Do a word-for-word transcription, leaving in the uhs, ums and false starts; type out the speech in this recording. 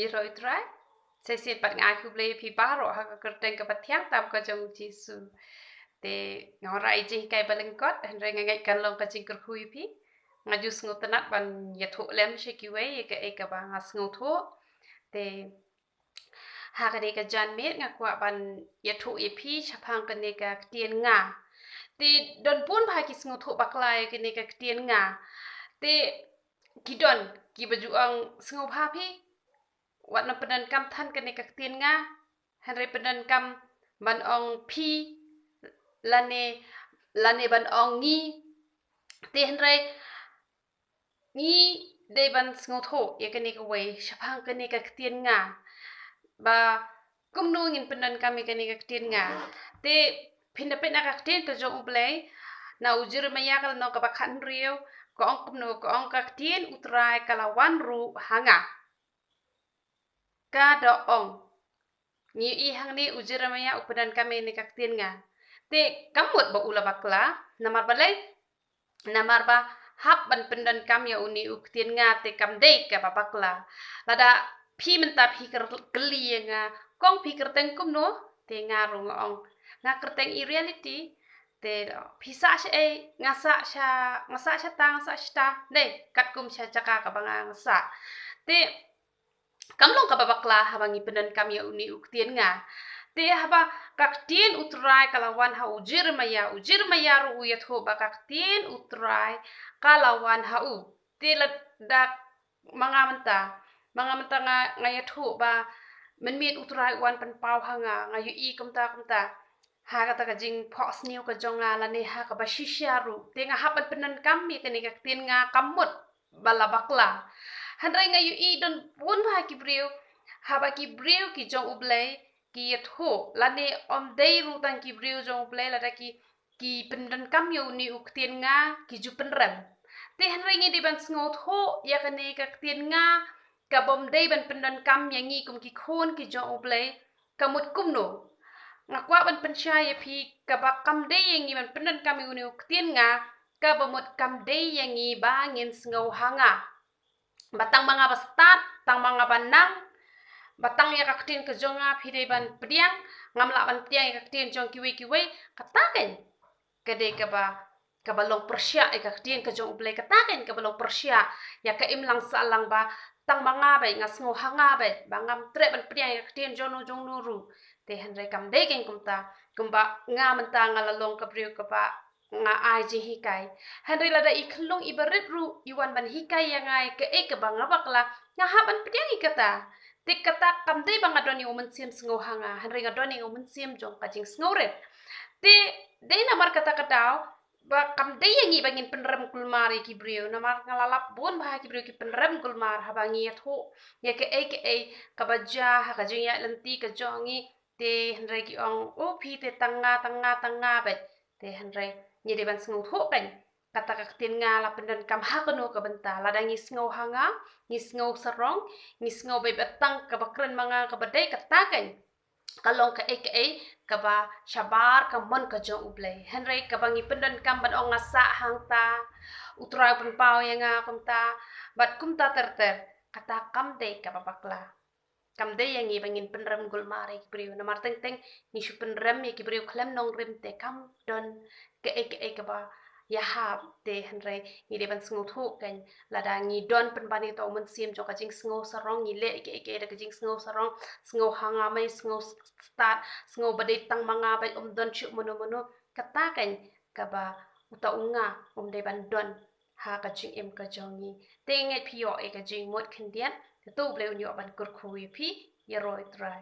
Ïaroh Trai. Shisien pat nga ai khublei ïa phi baroh ha ka kyrteng kaba thiang tam ka jong u Jisu. Te nga wanrah ïa ka jinghikai ba lyngkot, hynrei nga ngeit kan long ka jingkyrkhu ïa phi. Nga ju sngewtynnat ban ïathuh lem sha kiwei ïa kaei kaba nga sngewthuh. Te ha kane ka janmiet nga kwah ban ïathuh ïa phi shaphang kane ka ktien nga. Te don bun bha ki sngewthuh bakla ïa kane ka ktien nga. Te ki don kiba ju ong sngewbha phi wat nang pyndonkam than kane ka ktien nga, hynrei pyndonkam ban ong phi lane, lane ban ong ngi. Te hynrei ngi dei ban sngewthuh ïa kane kawei shaphang kane ka ktien nga, ba kumno ngin pyndonkam ïa kane ka ktien nga. Te phin da peit na ka ktien ka jong U Blei, na u Jeremaïah ka lynnong kaba khathynriew, ka ong kumno, ka ong ka ktien U Trai ka la wan ruh ha nga. Ka da ong. Ngi ïohi hangne u Jeremaïah u pyndonkam ïa kane ka ktien nga. Te kam mut ba u la bakla, namar balei? Namar ba hap ban pyndonkam ïa une u ktien nga te kam dei kaba bakla. Lada phi mynta phi kyr-, kylli ïa nga, kong phi kyrteng kumno? Te nga ruh nga ong, nga kyrteng i Reality. Te phi sah shaei? Nga sah sha, nga sah shata, nga sah shata. Dei, katkum sha jaka kaba nga, nga sah. Te kam long kaba bakla haba ngi pyndonkam ïa une u ktien nga. Te haba ka ktien U Trai ka la wan ha u Jeremaïah, u Jeremaïah ruh u ïathuh ba ka ktien U Trai ka la wan ha u. Te lada ma nga mynta, ma nga mynta nga, nga ïathuh ba mynmiet U Trai u wan pynpaw ha nga, nga ïohi kumta kumta. Ha kata ka jingphohsniew ka jong nga lane ha kaba shisha ruh, te nga hap ban pyndonkam ïa kane ka ktien nga, kam mut ba la bakla. Hynrei nga ïohi don bun bha ki briew, haba ki briew ki jong U Blei ki ïathuh, lane ym dei ruh tang ki briew jong U Blei, lada ki, ki pyndonkam ïa une u ktien nga, ki ju pynrem. Te hynrei ngi dei ban sngewthuh ïa kane ka ktien nga, kaba ym dei ban pyndonkam ïa ngi kum ki khun ki jong U Blei, ka mut kumno. Nga kwah ban pynshai ïa phi, kaba kam dei ïa ngi ban pyndonkam ïa une u ktien nga, kaba mut kam dei ïa ngi ba ngin sngew ha nga. Ba tang ma nga ba stad, tang ma nga ba nang, ba tang ïa ka ktien ka jong nga phi dei ban pdiang, ngam lah ban pdiang ïa ka ktien jong kiwei kiwei, kata keiñ ka dei kaba, kaba long pyrshah ïa ka ktien ka jong U Blei, kata keiñ kaba long pyrshah ïa ka imlang sahlang ba tang ma nga beit, nga sngew ha nga beit, ba ngam treh ban pdiang ïa ka ktien jong no jong no ruh. Te hynrei kam dei keiñ kumta, kumba nga mynta nga la long ka briew kaba nga ai jinghikai. Hynrei lada i khyllung iba rit ruh i wan ban hikai ïa nga ïa kaei kaba nga bakla, nga hap ban pdiang ïa kata. Te kata kam dei ba nga don ïa u mynsiem sngew ha nga, hynrei nga don ïa u mynsiem jong ka jingsngewrit. Te dei namar kata ka daw ba kam dei ïa ngi ba ngin pynrem kulmar ïa ki briew, namar nga la lap bun bha ki briew ki pynrem kulmar haba ngi ïathuh ïa kaei kaei kaba jia ha ka jingïaid lynti ka jong ngi. Te hynrei ki ong, o phi te tang nga, tang nga, tang nga beit. Te hynrei ngi dei ban sngewthuh keiñ, kata ka ktien nga la pyndonkam ha kano ka bynta. Lada ngi sngew ha nga, ngi sngew sarong, ngi sngew beit ba tang kaba kren ma nga kaba dei, kata keiñ ka long kaei kaei kaba shabar ka mon ka jong U Blei. Hynrei kaba ngi pyndonkam ban ong nga sah hangta, U Trai u pynpaw ïa nga kumta, bad kumta ter ter, kata kam dei kaba bakla. Kam dei ïa ngi ba ngin pynrem kulmar ïa ki briew, namar teng teng ngi shu pynrem ïa ki briew khlem nongrim te kam don kaei kaei kaba ïahap. Te hynrei ngi dei ban sngewthuh keiñ, lada ngi don pynban ïa uta u mynsiem jong ka jingsngew sarong, ngi leh kaei kaei da ka jingsngew sarong, sngew ha nga mei, sngew stad, sngew ba dei tang ma nga beit, ym don shuh mano mano, kata keiñ kaba uta u nga um dei ban don ha ka jingim ka jong ngi. Te ngeit phi ïoh ïa ka jingmut khyndiat, te to U Blei un ïoh ban kyrkhu ïa phi. Ïaroh Trai.